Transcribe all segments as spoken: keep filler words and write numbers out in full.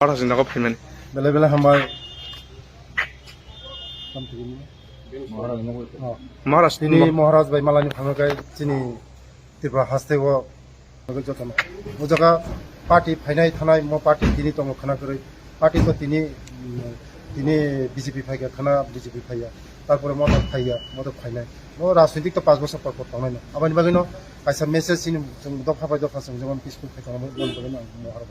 Maharaj ni nogo phaimani. Belai belai hambai. Oh. Maharaj tini ni Maharaj bai malani phaimani kai chini Tripura haste o jotono. O jaga party phainai thanai mo party tini tongo khana kwrwi. Party to tini, mm, tini B J P phaikha khana B J P phaiya. Tarpore mo to phaiya, mo to phainai. No rajnitik to panch bosor por por tongnai no. Aboni bagwi no kaisa message sini chwng dopha bai dopha chwng jemon peaceful khai tongnai mo bagwi no ang mo harap.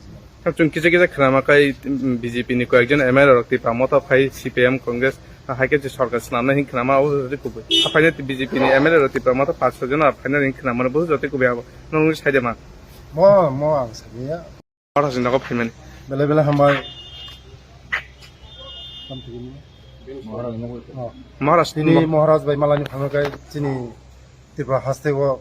Chwng kisa kisa khwnama kai, mm, B J P ni koyekjon M L A rok Tipra Motha phai C P I M Congress, ah, hai khe je sorkar swnamnai hin khwnama o jotoi kubui. Ah, phainai B J P ni M L A rok Tipra Motha panch soi jon ah phainai hin khwnama bo jotoi kubui abo. Nwng wngwi sai de ma? Mo, mo ang sani ya. Maharaj ni nogo phaimani. Belai belai hambai. Maharaj ni nogo. Oh. Maharaj tini Maharaj bai malani phaimani kai chini Tripura haste o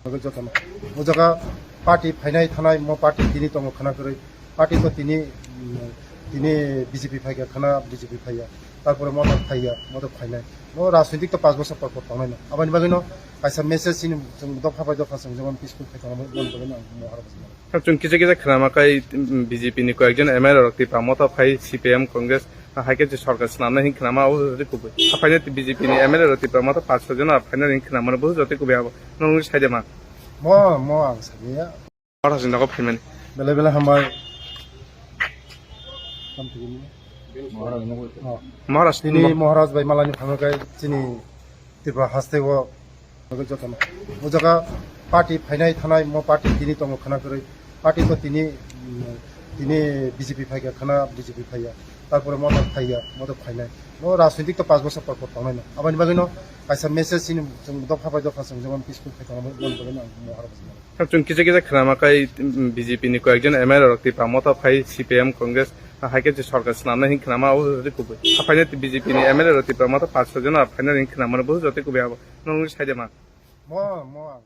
jotono. O jaga party phainai thanai mo party tini tongo khana kwrwi. Party to tini, mm, tini B J P phaikha khana B J P phaiya. Tarpore mo to phaiya, mo to phainai. No rajnitik to panch bosor por por tongnai no. Aboni bagwi no kaisa message sini chwng dopha bai dopha chwng jemon peaceful khai tongnai mo bagwi no ang mo harap. Chwng kisa kisa khwnama kai, mm, B J P ni koyekjon M L A rok Tipra Motha phai C P I M Congress, ah, hai khe je sorkar swnamnai hin khwnama o jotoi kubui. Ah, phainai B J P ni M L A rok Tipra Motha panch soi jon ah phainai hin khwnama bo jotoi kubui abo. Nwng wngwi sai de ma? Mo, mo ang sani ya. Maharaj ni nogo phaimani. Belai belai hambai. Oh. Maharaj tini Maharaj bai malani phaimani kai chini Tripura haste o jotono. O jaga party phainai thanai mo party tini tongo khana kwrwi. Party to tini, mm, tini B J P phaikha khana B J P phaiya. Tarpore mo to phaiya, mo to phainai. No rajnitik to panch bosor por por tongnai no. Aboni bagwi no kaisa message sini chwng dopha bai dopha chwng jemon peaceful khai tongnai mo bagwi no ang mo harap. Chwng kisa kisa khwnama kai, mm, B J P ni koyekjon M L A rok Tipra Motha phai C P I M Congress, ah, hai khe je sorkar swnamnai hin khwnama o jotoi kubui. Ah, phainai B J P ni M L A rok Tipra Motha panch soi jon ah phainai hin khwnama bo jotoi kubui abo. Nwng wngwi sai de ma? Mo, mo ang.